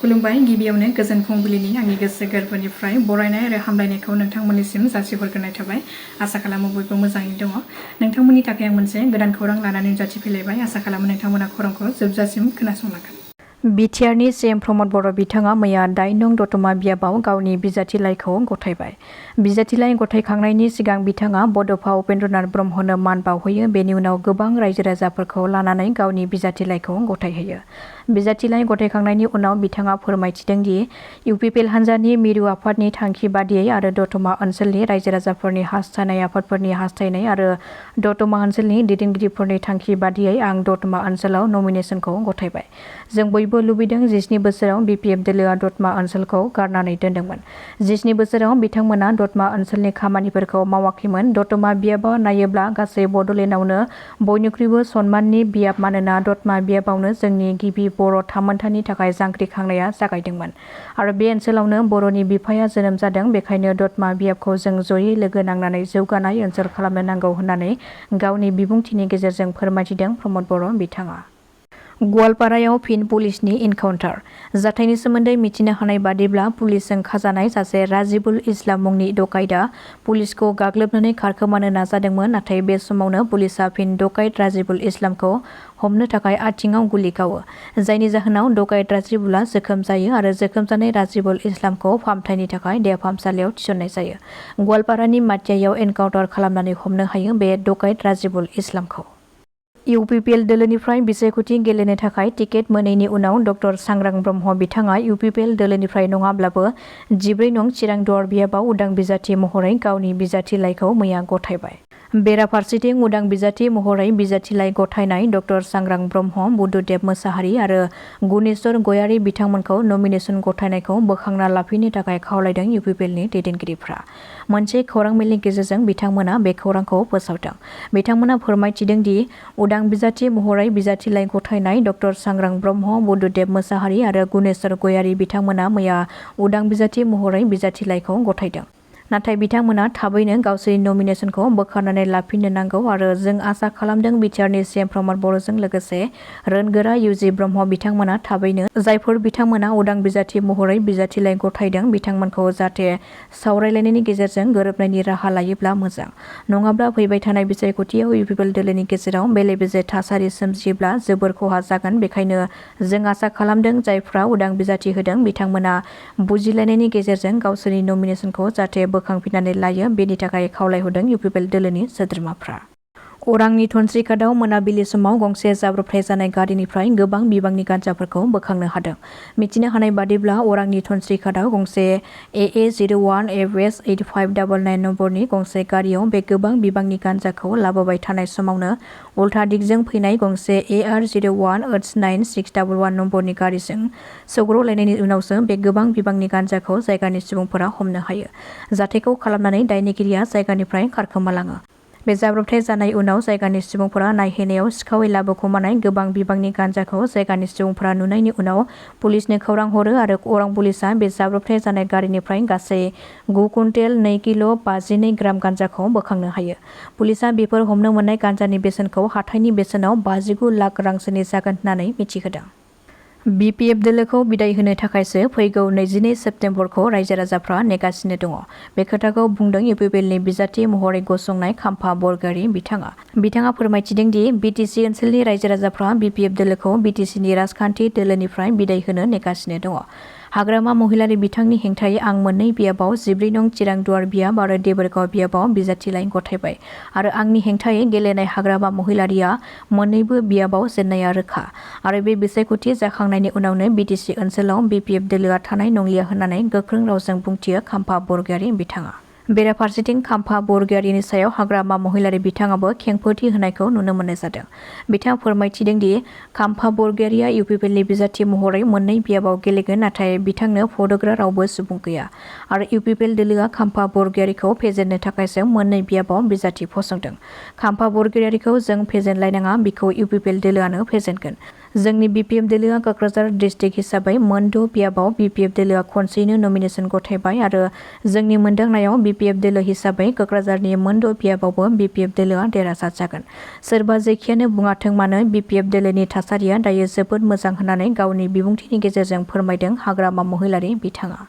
खुलुमबाय गिबियावनो गोजोन फुंबिलिनि आंनि गोसो गोरबोनिफ्राय बरायनाय आरो हामलायनायखौ नोंथांमोननिसिम जासिहरग्रोनाय थाबाय। आसा खालामो बयबो मोजाङै दङ। नोंथांमोननि थाखाय आं मोनसे गोदान खौरां लानानै नुजाथिफैलायबाय। आसा खालामो नोंथांमोना खौरांखौ जोबजासिम खोनासंलांगोन। बिटिआरनि सिएम प्रमद बर' बिथाङा मैया 8 नं दतमा बियाबाव गावनि बिजाथिलाइखौ गथायबाय। बिजाथिलाइ गथायखांनायनि सिगां बिथाङा बड'फा उपेन्द्रनाथ ब्रह्मनो मान बावहोयो। बेनि उनाव गोबां रायजो राजाफोरखौ लानानै गावनि बिजाथिलाइखौ गथायहोयो। बिजाथिलाइ गथायखांनायनि उनाव बिथाङा फोरमायथिदों दि UPPL हान्जानि मिरु आफादनि थांखि बादियै आरो दतमा ओनसोलनि रायजो राजाफोरनि हास्थायनाय आफादफोरनि हास्थायनाय आरो दतमा ओनसोलनि दैदेनगिरिफोरनि थांखि बादियै आं दतमा ओनसोलाव नमिनेसनखौ गथायबाय। जों बयबो लुबैदों 17 बोसोराव BPF दोलोआ दतमा ओनसोलखौ गारनानै दोनदोंमोन। 17 बोसोराव बिथांमोना दतमा ओनसोलनि खामानिफोरखौ मावाखैमोन। दतमा बियाबा नायोब्ला गासै बड'लेण्डआवनो बयनिख्रुइबो सनमाननि बियाब, मानोना दतमा बियाबावनो जोंनि गिबि बर' थामोनथानि थाखाय जांख्रिखांनाया जागायदोंमोन आरो बे ओनसोलावनो बर'नि बिफाया जोनोम जादों। बेखायनो दतमा बियाबखौ जों जयै लोगो नांनानै जौगानाय ओनसोल खालामनो नांगौ होननानै गावनि बिबुंथिनि गेजेरजों फोरमायथिदों प्रमद बर' बिथाङा। गवालपारायाव फिन पुलिसनि इनकाउन्टार। जाथायनि सोमोन्दै मिथिनो हानाय बादिब्ला पुलिसजों खाजानाय सासे राजिबुल इस्लाम मुंनि डकाइतआ पुलिसखौ गाग्लोबनानै खारखोमानो नाजादोंमोन। नाथाय बे समावनो पुलिसआ फिन डकाइत राजिबुल इस्लामखौ हमनो थाखाय आथिङाव गुलि गावो, जायनि जाहोनाव डकाइत राजिबुलआ जोखोम जायो आरो जोखोम जानाय राजिबुल इस्लामखौ फाहामथायनि थाखाय देहा फाहामसालियाव थिसननाय जायो। गवालपारानि माटियायाव एनकाउन्टार खालामनानै हमनो हायो बे डकाइत राजिबुल इस्लामखौ। UPPL दोलोनिफ्राय बिसायख'थि गेलेनो थाखाय टिकेट मोनैनि उनाव डक्टर सांग्रां ब्रह्म बिथाङा UPPL दोलोनिफ्राय नङाब्लाबो 14 नं चिरां दुवार बियाबाव उदां बिजाथि महरै गावनि बिजाथिलाइखौ मैया गथायबाय। बेराफारसेथिं उदां बिजाथि महरै बिजाथिलाइ गथायनाय डक्टर सांग्रां ब्रह्म, बुद्धदेब मोसाहारि आरो गुनेस्वर गयारी बिथांमोनखौ नमिनेसन गथायनायखौ बोखांना लाफिननो थाखाय खावलायदों UPPLनि दैदेनगिरिफ्रा। मोनसे खौरां मेलनि गेजेरजों बिथांमोना बे खौरांखौ फोसावदों। बिथांमोना फोरमायथिदों दि उदां बिजाथि महरै बिजाथिलाइ गथायनाय डक्टर सांग्रां ब्रह्म, बुद्धदेब मोसाहारि आरो गुनेस्वर गयारी बिथांमोना मैया उदां बिजाथि महरै बिजाथिलाइखौ गथायदों। नाथाय बिथांमोना थाबैनो गावसोरनि नमिनेसनखौ बोखारनानै लाफिननो नांगौ आरो जों आसा खालामदों बिटिआरनि सिएम प्रमद बर'जों लोगोसे रोंगोरा UG ब्रह्म बिथांमोना थाबैनो जायफोर बिथांमोना उदां बिजाथि महरै बिजाथिलाइ गथायदों बिथांमोनखौ जाहाथे सावरायलायनायनि गेजेरजों गोरोबनायनि राहा लायोब्ला मोजां। नङाब्ला फैबाय थानाय बिसायख'थियाव UPPL दोलोनि गेजेराव बेले-बेजे थासारि सोमजियोब्ला जोबोर खहा जागोन। बेखायनो जों आसा खालामदों जायफ्रा उदां बिजाथि होदों बिथांमोना बुजिलायनायनि गेजेरजों गावसोरनि नमिनेसनखौ जाहाथे बोखांफिननानै लायो, बेनि थाखाय खावलायहरदों UPPL दोलोनि सोद्रोमाफ्रा। अरांनि धनस्रिघाटआव मोनाबिलि समाव गंसे जाब्रबथाय जानाय गारिनिफ्राय गोबां बिबांनि गान्जाफोरखौ बोखांनो हादों। मिथिनो हानाय बादिब्ला अरांनि धनस्रिघाटआव गंसे AA01FS8599 नम्बरनि गंसे गारियाव बे गोबां बिबांनि गान्जाखौ लाबोबाय थानाय समावनो उल्था दिगजों फैनाय गंसे AR01896111 नम्बरनि गारिजों सौग्रावलायनायनि उनावसो बे गोबां बिबांनि गान्जाखौ जायगानि सुबुंफोरा हमनो हायो। जाथायखौ खालामनानै दायनिगिरिया जायगानिफ्राय खारखोमालाङो। बे जाब्रबथाय जानाय उनाव जायगानि सुबुंफोरा नायहैनायाव सिखावै लाबोखुमानाय गोबां बिबांनि गान्जाखौ जायगानि सुबुंफोरा नुनायनि उनाव पुलिसनो खौरां हरो आरो अरां पुलिसआ बे जाब्रबथाय जानाय गारिनिफ्राय गासै 9 कुइन्टेल 2 किल' 52 ग्राम गान्जाखौ बोखांनो हायो। पुलिसआ बेफोर हमनो मोननाय गान्जानि बेसेनखौ हाथायनि बेसेनाव 59 लाख रांसोनि जागोन होननानै मिथिहोदों। BPF दोलोखौ बिदाय होनो थाखायसो फैगौ 22 सेप्तेम्बरखौ रायजो राजाफ्रा नेगासिनो दङ। बे खोथाखौ बुंदों UPPLनि बिजाथि महरै गसंनाय खाम्फा बरगयारी बिथाङा। बिथाङा फोरमायथिदों दि BTC ओनसोलनि रायजो राजाफ्रा BPF दोलोखौ BTCनि राजखान्थि दोलोनिफ्राय बिदाय होनो नेगासिनो दङ। हाग्रामा महिलारी बिथांनि हेंथायै आं मोननै बियाबाव 14 नं चिरां दुवार बियाब आरो देबोरगाव बियाबाव बिजाथिलाइ गथायबाय आरो आंनि हेंथायै गेलेनाय हाग्रामा महिलारीया मोन्नैबो बियाबाव जेननाया रोखा आरो बे बिसायख'थि जाखांनायनि उनावनो BTC ओनसोलाव BPF दोलोआ थानाय नंलिया होननानै गोख्रों रावजों बुंथियो खाम्फा बरगयारी बिथाङा। बेराफारसेथिं खाम्फा बरगयारीनि सायाव हाग्रामा महिलारी बिथाङाबो खेंफोरथि होनायखौ नुनो मोननाय जादों। बिथाङा फोरमायथिदों दि खाम्फा बरगयारीया UPPLनि बिजाथि महरै मोननै बियाबाव गेलेगोन, नाथाय बिथांनो भट होग्रा रावबो सुबुं गैया आरो UPPL दोलोआ खाम्फा बरगयारीखौ फेजेननो थाखायसो मोननै बियाबाव बिजाथि फसंदों। खाम्फा बरगयारीखौ जों फेजेनलायनाङा, बिखौ UPPL दोलोआनो फेजेनगोन। जोंनि BPF दोलोआ कक्राझार डिस्ट्रिक्ट हिसाबै मोनद' बियाबाव BPF दोलोआ खनसेयैनो नमिनेसन गथायबाय आरो जोंनि मोनदांनायाव BPF दोलो हिसाबै कक्राझारनि मोनद' बियाबावबो BPF दोलोआ देरहासार जागोन। सोरबा जेखियानो बुङाथों मानो BPF दोलोनि थासारिया दायो जोबोद मोजां होननानै गावनि बिबुंथिनि गेजेरजों फोरमायदों हाग्रामा महिलारि बिथाङा।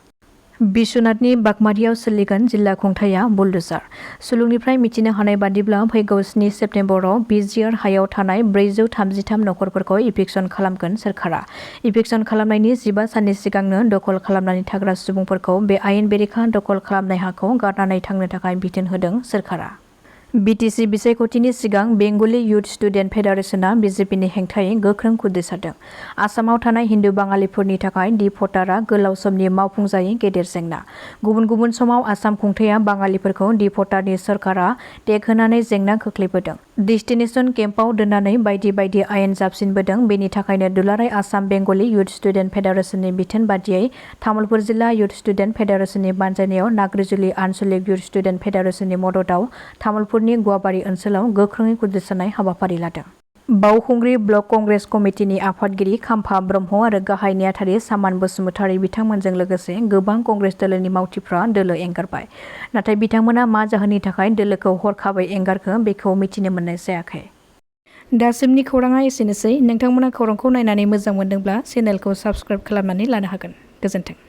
बिश्वनाथनि बागमारियाव सोलिगोन जिल्ला खुंथाया बुलडोजार। सुलुंनिफ्राय मिथिनो हानाय बादिब्ला फैगौ 7 सेप्तेम्बराव बिजिआर हायाव थानाय 433 नखरफोरखौ इभिक्सन खालामगोन सोरखारा। इभिक्सन खालामनायनि 15 साननि सिगांनो दखल खालामनानै थाग्रा सुबुंफोरखौ बे आयेन बेरेखा दखल खालामनाय हाखौ गारनानै थांनो थाखाय बिथोन होदों सोरखारा। BTC बिसायख'थिनि सिगां बेंगली युथ स्टुडेन्ट फेडारेसनआ BJPनि हेंथायै गोख्रों खुद्रिसारदों। आसामाव थानाय हिन्दु बाङालिफोरनि थाखाय दि भटारआ गोलाव समनि मावफुंजायै गेदेर जेंना। गुबुन गुबुन समाव आसाम खुंथाया बाङालिफोरखौ दि भटारनि सरकारा टेग होनानै जेंना खोख्लैबोदों। डेस्टिनेसन केम्पआव दोननानै बायदि बायदि आयेन जाबसिनबोदों। बेनि थाखायनो दुलाराय आसाम बेंगली युथ स्टुडेन्ट फेडारेसननि बिथोन बादियै तामुलपुर जिल्ला युथ स्टुडेन्ट फेडारेसननि बानजायनायाव नाग्रिजुलि आनसलिक युथ स्टुडेन्ट फेडारेसननि मददआव तामुलपुरनि गुवाबारि ओनसोलाव गोख्रोङै खुद्रिसारनाय हाबाफारि लादों। बावखुंग्रि ब्लक कंग्रेस कमिटिनि आफादगिरि खाम्फा ब्रह्म आरो गाहाय नेहाथारि सामान बसुमतारी बिथांमोनजों लोगोसे गोबां कंग्रेस दोलोनि मावथिफ्रा दोलो एंगारबाय। नाथाय बिथांमोना मा जाहोननि थाखाय दोलोखौ हरखाबै एंगारखो बेखौ मिथिनो मोननाय जायाखै। दासिमनि खौराङा एसेनोसै। नोंथांमोना खौरांखौ नायनानै मोजां मोनदोंब्ला चेनेलखौ साबस्क्राइब खालामनानै लानो हागोन। गोजोन्थों।